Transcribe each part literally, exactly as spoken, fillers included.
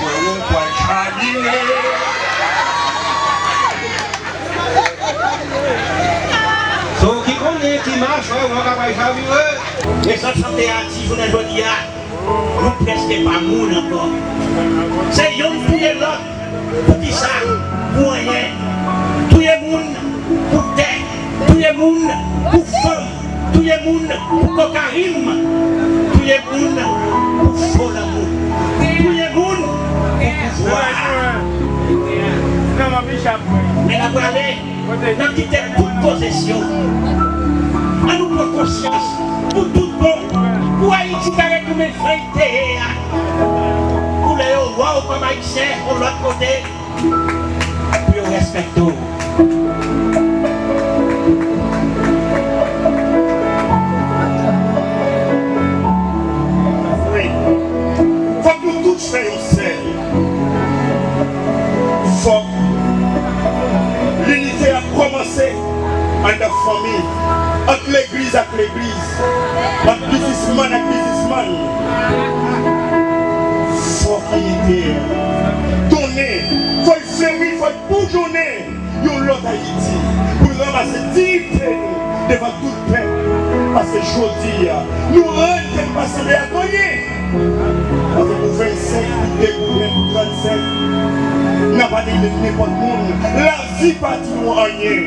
Ou pral chavire. Se w ki konnen ki machwè w ka pral chavire. E sa chante a di jounen jodi a, nou prèske pa moun ankò. Se yonn touye lòt. Poukisa? Pou anyen. Touye moun pou tè. Touye moun pou fanm. Touye moun pou kokayin. Touye moun pou fo lanmou. Touye moun pou pouvwa. Men n ap prale, n ap kite tout koze syo. Ann nou pran konsyans pou tout bon, pou Ayiti ka retounen jan l te ye a. Pou lè yo wè w kòm Ayisyen yon lòt kote, pou yo respekte w. Wi. Fòk nou tout fè yon sèl. Fòk linite a kòmanse anndan fanmi, ant legliz ak legliz, ant biznismann ak biznismann. Fòk linite a tounen, fò l fleri, fò l boujonnen. Yon lòt Ayiti, pou n ranmase diyite nou devan tout pèp. Paske jodi a, nou rann ke n pa sanble ak anyen. Paske pou vennsenk, pou de goumen, pou trannsenk, n ap anile nenpòt moun. Lavi pa di nou anyen.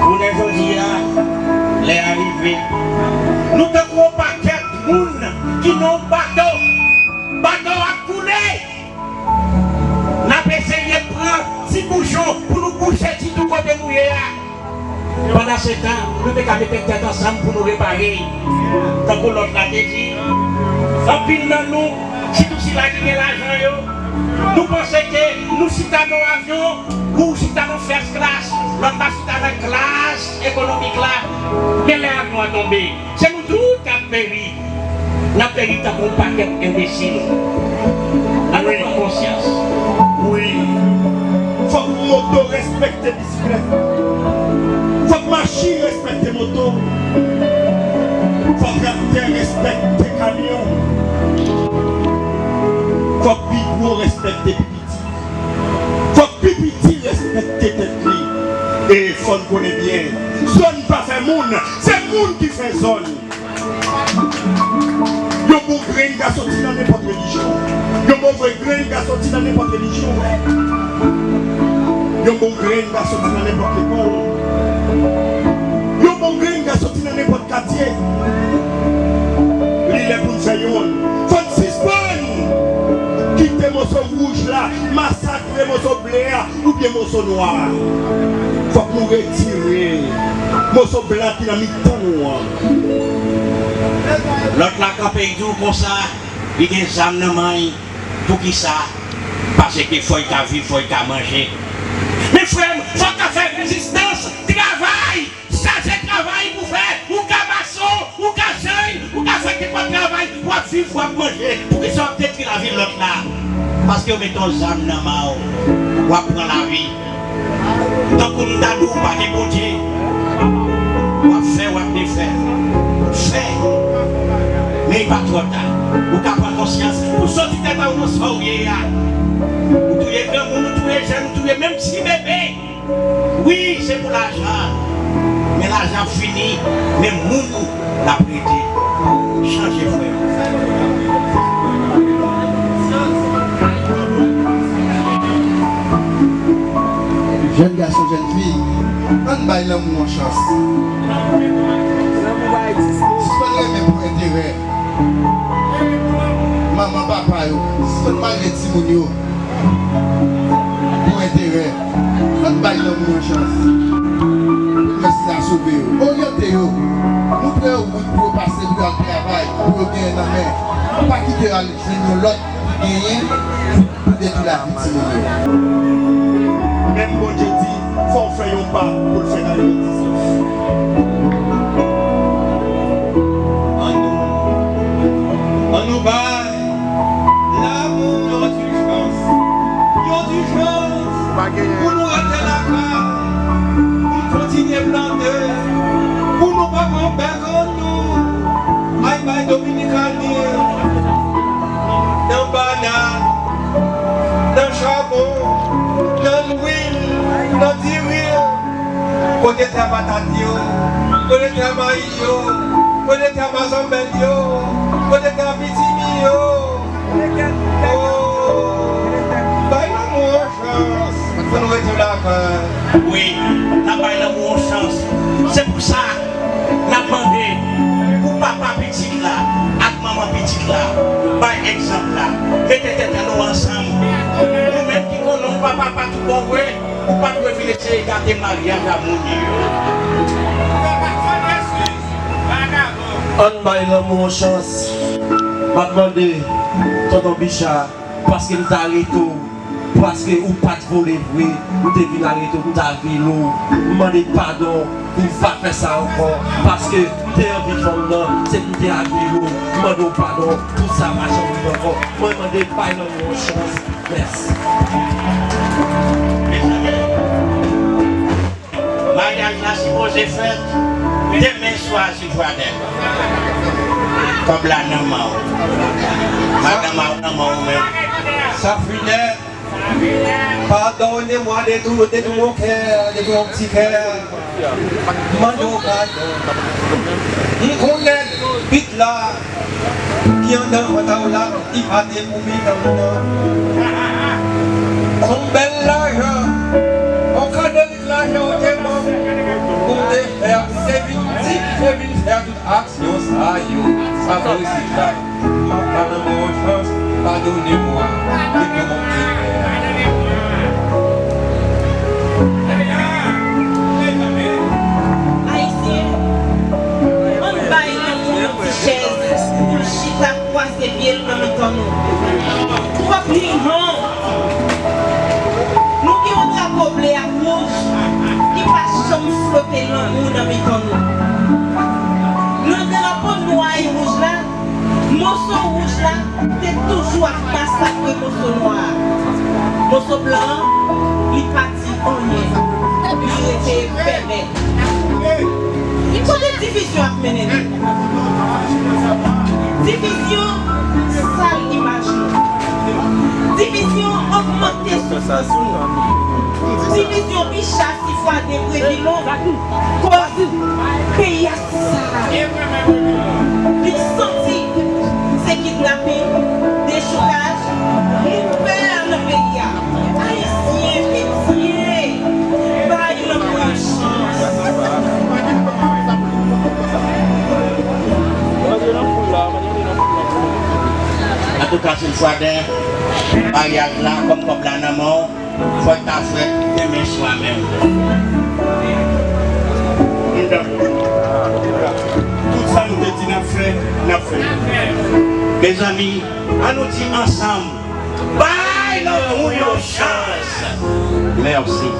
Jounen jodi a, lè a rive. Nou tankou yon pakèt moun ki nan yon bato. Bato a ap koule. N ap eseye pran ti bouchon pou nou bouche ti twou kote nou ye a. Pandansetan, nou te ka mete tèt ansanm pou nou repare. Tankou lòt la te di, anpil nan nou, sitou sila ki gen lajan yo, nou panse ke nou chita nan yon avyon, ou chita nan first class, lòt la chita nan klas ekonomik la. Men lè avyon an tonbe, se nou tout k ap peri. N ap peri tankou yon pakèt enbesil. Ann nou pran konsyans. Wi. Fòk moto respekte bisiklèt. Fòk machin respekte moto. Fòk traktè respekte kamyon. Fòk pi gwo respekte pi piti. Fòk pi piti respekte tèt li. E fò n konnen byen, zòn pa fè moun, se moun ki fè zòn. Yon bon grenn ka soti nan nenpòt relijyon. Yon move grenn ka soti nan nenpòt relijyon. Yon bon grenn ka soti nan nenpòt lekòl. Yon bon grenn ka soti nan nenpòt katye. Li lè pou n fè yonn. Fò n sispann kite moso wouj la masakre moso ble a oubyen moso nwa a. Fòk nou retire moso blan ki nan mitan nou an. Lòt la kanpe, li di w konsa, li gen zam nan men l. Poukisa? Paske fò l ka viv, fò l ka manje. Men frè m, fò w ka fè rezistans, travay! Chache travay pou fè, ou ka mason, ou ka janj, ou ka fè nenpòt travay, w ap viv, w ap manje. Poukisa w ap detwi lavi lòt la? Paske yo mete yon zam nan men w, w ap pran lavi. Tankou m ta di w pa gen Bondye, w ap fè, w ap defè. Fè, men li pa twò ta. Ou ka pran konsyans, ou soti tèt a w nan sa w ye a. Ou touye granmoun, ou touye jèn, ou touye menm ti bebe. Wi, se pou lajan, men lajan ap fini, men moun ou l ap rete. Chanje, frè m. Jèn gason, jèn fi, ann bay lanmou an chans. Sispann renmen pou enterè. Manman, papa yo, sispann maltete timoun yo pou enterè. Ann bay lanmou an chans. Pou nou wè si l a sove yo. Oryante yo. Montre yo wout pou yo pase, pou yo al travay, pou yo genyen nan men. Pa kite yo al jwenn yon lòt ki genyen pou detwi lavi timoun yo. Menm Bondye di, fò w fè yon pa pou l fè nan yon diznèf. Ann nou, ann nou bay lanmou yon ti chans, yon ti chans pou nou rete lakay, pou n kontinye plante, pou nou pa pran bèk Kote tè a patat yo? Kote tè a mayi yo? Kote tè a mazòbèl yo? Kote tè a pitimi yo? Oh, bay lanmou an chans pou nou rete lakay. Wi, n ap bay lanmou an chans. Se pou sa, n ap mande pou papa pitit la ak manman pitit la bay egzanp la. Mete tèt nou ansanm. Ou menm ki konnen w papa pa tout bon vre, ou pa dwe vin eseye gate maryaj a moun yo. Ann bay lanmou yon chans. M ap mande tonton Bicha, paske m ta rete w, paske ou pa t vole vre, m te vin arete w, m ta vile w. M mande padon pou m pa fè sa ankò, paske m te anvi fanm nan, se pou m te avile w. M mande w padon pou sa pa janm rive ankò. Mwen mande bay lanmou yon chans. Mèsi. Mezanmi, maryaj la sipoze fèt demen swa si Fwadè. Kòb la nan men w. Madanm a w nan men w menm. Sa fini. Pardonnez-moi de tout, de tout mon cœur, de tout mon petit cœur. M mande w padon. M konnen pit la ki anndan vant a w la, li pa te pou mitan m nan. S on bèl lajan, on kado rit lajan ou te ban m pou m te fè, pou m te vin di, pou m te vin fè tout aksyon sa yo. Sa vle di sa. M ap ba lanmou yon chans, padone mwa, epi w ap di. Ayisyen, ann bay lanmou yon ti chèz pou l chita kwaze pye l nan mitan nou. Twòp li honk. Nou gen yon drapo ble ak wouj ki pa janm flote lanmou nan mitan nou. Nan drapo nwa e wouj la, moso wouj la te toujou ap masakre moso nwa a. Moso blan an, li pa di anyen. Li rete bèbè. Kote divizyon ap mennen nou? Divizyon sal imaj nou. Divizyon ogmante soufrans nou. Divizyon Bicha, Sifwaden, Previlon koz peyi a. Li santi se kidnapin, dechoukaj, nou pè nan peyi a. Ayisyen, pitye, bay lanmou yon chans. Antouka, Sifwaden, maryaj la, kòm kòb la nan men w, fò l ta fèt demen swa menm. Tout sa nou te di n ap fè, n ap fè. Mezanmi, ann nou di ansanm, bay lanmou yon chans. Mèsi.